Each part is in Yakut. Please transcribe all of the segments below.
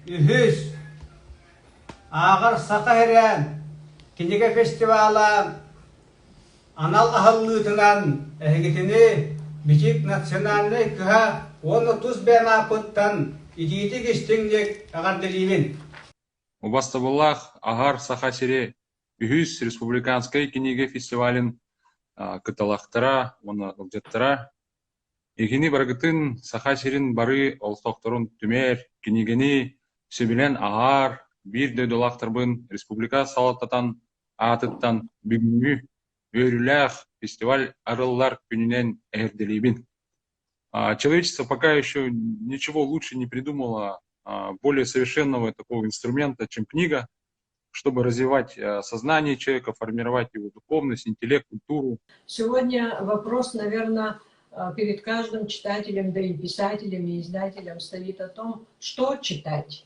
Үһүс Ааҕар Саха сирэ кинигэ фестивала анал аһыллыытынан эһигитини Бичик национальнай кыһа уонна тус бэйэм ааппыттан итиитик-истиҥник эҕэрдэлиибин! Убастабыллаах Аһар Саха сири үһүс республиканскай кинигэ фестивалын кыталахтара уонна ыалдьыттара Эһини барыгытын Саха сирин бары олохтоохторун түмэр, кинигэни сөбүлээн ааҕар биир дойдулаахтарбын республика салалтатын аатыттан бүгүҥҥү үөрүүлээх фестиваль арыллар күнүнэн эҕэрдэлиибин. Человечество пока еще ничего лучше не придумало, более совершенного такого инструмента, чем книга, чтобы развивать сознание человека, формировать его духовность, интеллект, культуру. Сегодня вопрос, наверное, перед каждым читателем, да и писателем, и издателем стоит о том, что читать.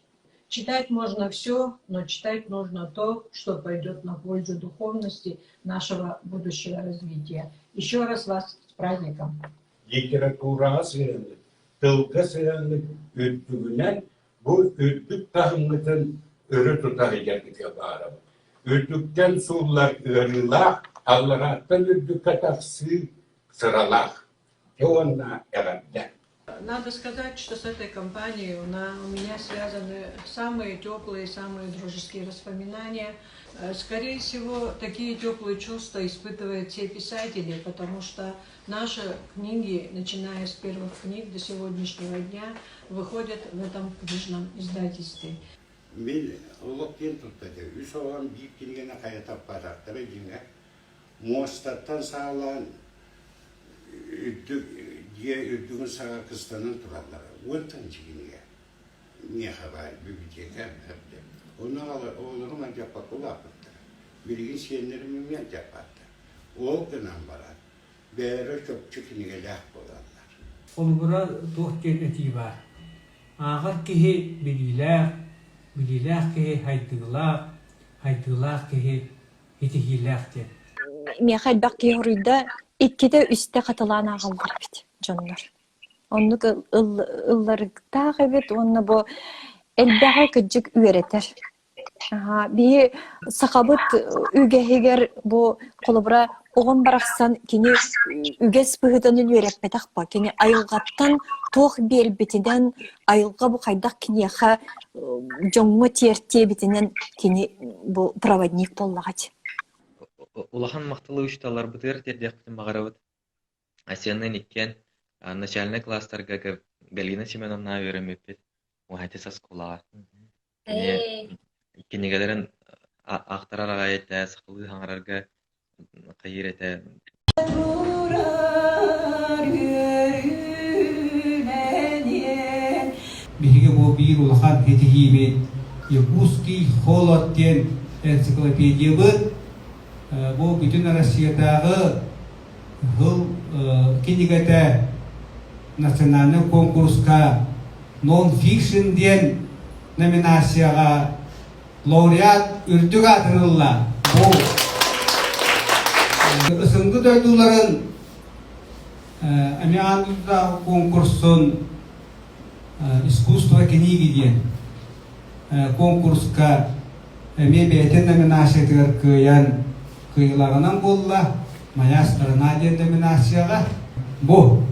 Читать можно все, но читать нужно то, что пойдет на пользу духовности нашего будущего развития. Еще раз вас с праздником! Литератураҕа сыһыаннык, тылга сыһыаннык үрдүгүнэн бу үрдүк таһыммытын өрө тута сылдьарбытыгар баҕарабыт. Үрдүктэн сууллар ыарыылаах, алларааттан үрдүккэ тахсыы сыралаах. Дьэ уонна эҕэрдэ! Надо сказать, что с этой компанией у меня связаны самые теплые, самые дружеские воспоминания. Скорее всего, такие теплые чувства испытывают все писатели, потому что наши книги, начиная с первых книг до сегодняшнего дня, выходят в этом книжном издательстве. Мин олох диэн тутта этэ. Үс оҕом биир кинигэни хайа таппатахтара дьиҥэ. Муостаттан саҕалаан үрдүк дьиэ үрдүгүн саҕа кыстанан тураллара. Уонтан кинигэ миэхэ баар библиотека эрдэ. Онно оҕолорум алдьаппакка улааппыттара. Билигин сиэннэрим эмиэ алдьаппаттар. Ол гынан баран бэйэлэрэ чопчу кинигэлээх буолаллар. Холобура, туох диэн этии баар? Ааҕар киһи билиилээх, билиилээх киһи хайдыылаах, хайдыылаах киһи итиһиилээх диэн. Миэхэ элбэх киһи хоруйда, иккитэ-үстэ хатылаан ааҕаллар эбит дьоннор. Оннук ылларыктаах эбит уонна бу элбэҕи кырдьык үөрэтэр. Аһаа, биһи сахабыт үгэһигэр бу холобура оҕом барахсан кини үгэс быһыытынан үөрэппэтэх ба кини айылҕаттан туох биэрбитинэн айылҕа бу хайдах киниэхэ дьоҥҥо тиэртиэбитинэн кини бу проводник буоллаҕа дии. Улахан махталы учууталларбытыгар тиэрдиэхпитин баҕарабыт. Асенныын иккиэн начальнай кылаастарга Галина Семеновна үөрэммиппит Уһатис оскуолаҕа. Кини кинигэлэрин аахтарар аҕай этэ, сахалыы саҥарарга хайыыр этэ. Биһиги бу биир улахан ситиһиибит Якутский холод диэн энциклопедиябыт бу бүтүн Россиятааҕы сыл кинигэтэ национальнай конкурска нон-фикшн диэн номинацияҕа лауреат үрдүк аатын ылла. Бу СНГ дойдуларын эмиэ аан дойдутааҕы конкурсун искусство книги диэн конкурска эмиэ бэйэтин номинациятыгар кыайан кыайыылааҕынан буолла «Моя страна» диэн номинацияҕа. Бу.